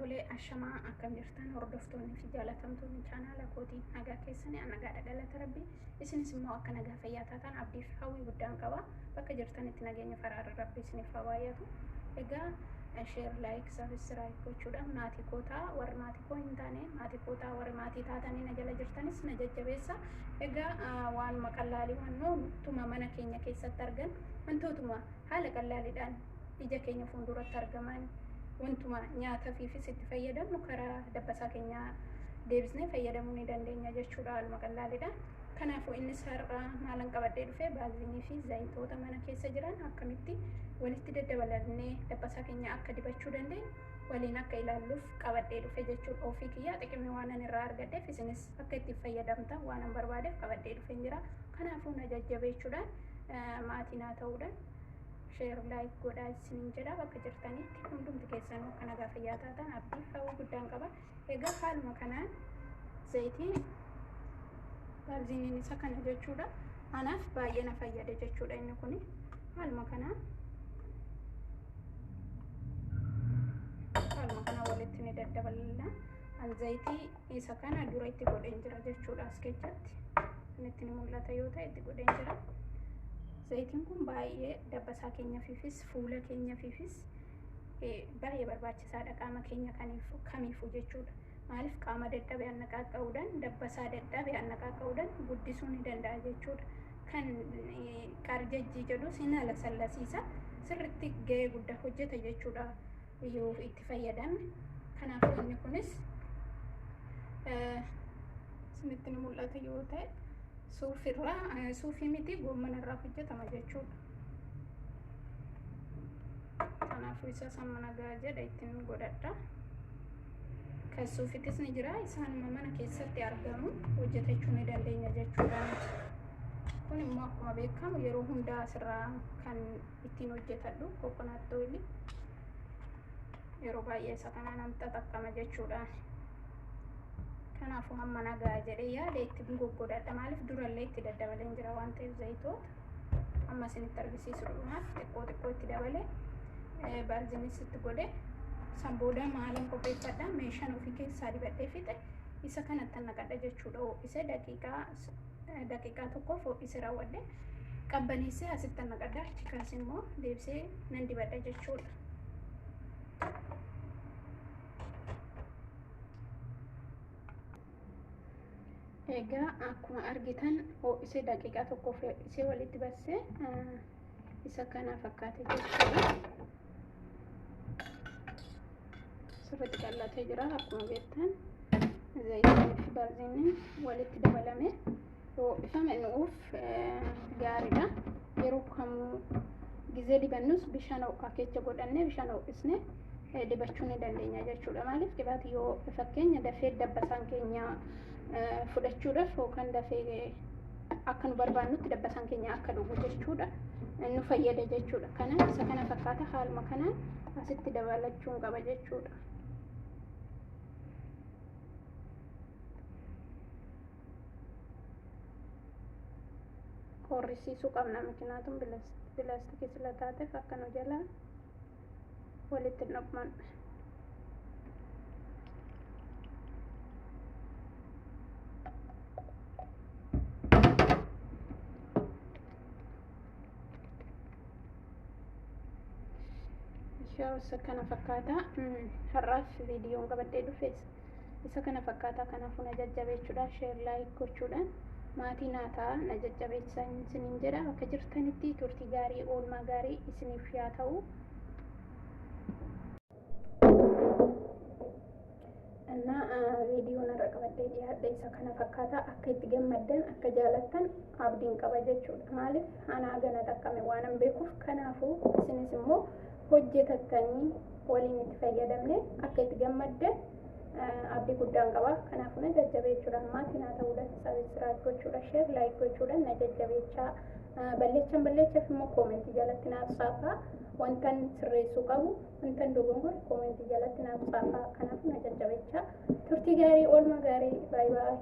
Tolee, ashamaa akkam jirtan hordoftoonni fi jaalatamtoonni chaanaala kootii nagaa keessanii an nagaadha galata rabbii isinis immoo akka nagaa fayyaa taatan abdii fi hawwii guddaan qaba bakka jirtanitti nageenya faraara rabbii isiniif haa baay'atu egaa share like subscribe gochuudhaan maatii koo ta'a warri maatii koo hin taane maatii koo ta'a warri maatii taatanii na jala jirtanis na jajjabeessa egaa waanuma qallaalii wannoo mana keenya keessatti argan wantootuma haala qallaaliidhaan ija keenya fuulduratti argaman wantuma nyaatafiifis itti fayyadamnu karaa dabbasaa keenyaa deebisnee fayyadamuu ni dandeenya jechuudha haaluma qallaaliidhaan. Kanaafuu innis har'a maalan qabadhee dhufe baaziliinii fi zayitoota mana keessa jiran akkamitti walitti daddabalannee dabbasaa keenya akka dibachuu dandeenyu waliin akka ilaalluuf qabadhee dhufe jechuudha. Ofii kiyyaa xiqimii waan ani irraa argadheef isinis akka itti fayyadamtan waan an barbaadeef qabadhee dhufeen jira. Kanaafuu na jajjabeechuudhaan maatii naa ta'uudhaan share like godhaa isiniin jedha bakka jirtanitti hundumti keessanuu akka nagaa fayyaa taatan abdii hawwii guddaan qaba. Egaa haaluma kanaan zayitiin baaziliiniin isa kana jechuudha. Anaaf baay'ee na fayyada jechuudha inni kuni haaluma kanaan walitti ni daddaballa. An zayitii isa kana dura itti godheen jira jechuudha as keessatti. Isinitti ni mul'ata yoo ta'e itti godheen jira. Zayitiin kun baay'ee dabbasaa keenyaafis fuula keenyaafis baay'ee barbaachisaadha qaama keenya kamiifuu jechuudha. Maaliif qaama dadhabe annaqaaqa'uudhaan dabbasaa dadhabe annaqaaqa'uudhaan guddisuu ni danda'a jechuudha. Kan qarjajjii jedhus hin alasallasiisa sirriitti gahee guddaa hojjeta jechuudha yoo itti fayyadamne. Kanaafuu inni kunis isinitti ni mul'ata yoo ta'e suufirraa suufii miti goommanarraa hojjetama jechuudha. Kanaafuu isa samma nagaa jedha ittiin godhadha. Kan suufitis ni jira isaanuma mana keessatti argamu hojjetachuu ni dandeenya jechuudha. Kun immoo akkuma beekamu yeroo hundaa asirraa kan ittiin hojjetadhu coconut oil yeroo baay'ee isa kana nan xaxaqqama jechuudha. Kanaafuu hamma nagaa jedhee yaada itti goggodhadha. Maaliif durallee itti daddabaleen jira waan ta'eef zayitoota amma isinitti argisiisu dhumaaf xiqqoo xiqqoo itti dabalee baalziinis itti godhe san booda maalan qopheeffadha meeshaan ofii keessaa dibadhee fixe isa kanatti naqadha jechuudha. Ho'isee daqiiqaa tokkoof ho'isee raawwadhe qabbaneessee asitti naqadha. Achi kaas immoo deebisee nan dibadha jechuudha. Egaa akkuma argitan ho'isee daqiiqaa tokkoof ho'isee walitti bassee isa kana fakkaate jechuudha. Sirriitti qal'atee jira akkuma beektan zayitiin fi baaziliiniin walitti dabalame ho'ifame nuuf gaariidha. Yeroo kamuu gizee dibannus bishaan ho'aa keessa godhannee bishaan ho'isnee dibachuu ni dandeenya jechuudha. Maaliif qibaatii yoo fakkeenya dafee dabbasaan keenya fudhachuudhaaf yookaan dafee akka nu barbaannutti dabbasaan keenya akka dhugu jechuudha. Nu fayyada jechuudha. Kanaaf isa kana fakkaata haaluma kanaan asitti dabalachuun qaba jechuudha. Qorrisiisuu qabna mikinaatuun pilaastikii sila taateef akka nu jalaa walitti hin dhaqmanne. Isa kana fakkaata har'aaf viidiyoon qabadhee dhufe isa kana fakkaata. Kanaafuu na jajjabeechuudhaan share like gochuudhaan maatii naa ta'a na jajjabeessaa isiniin jedha. Bakka jirtanitti turtii gaarii oolmaa gaarii isiniif yaa ta'u. እና viidiyoon har'a qabadhee dhiyaadhe isa kana fakkaata. Akka itti gammaddan akka jaalattan abdiin qaba jechuudha. Maaliif anaa gana xaqqame waan an beekuuf kanaafuu isinis immoo hojjetattanii waliin itti fayyadamne akka itti gammaddan abdii guddaan qaba. Kanaafuu na jajjabeechuudhaan maatii naa ta'uudhaan subscribe gochuudhaan share like gochuudhaan na jajjabeechaa balleechan balleechaaf immoo koomentii jalatti naaf saafaa wantan sirreessuu qabu wantan dogongore koomentii jalatti naaf saafaa. Kanaafuu na jajjabeechaa turtii gaarii oolmaa gaarii baay'ee baay'ee.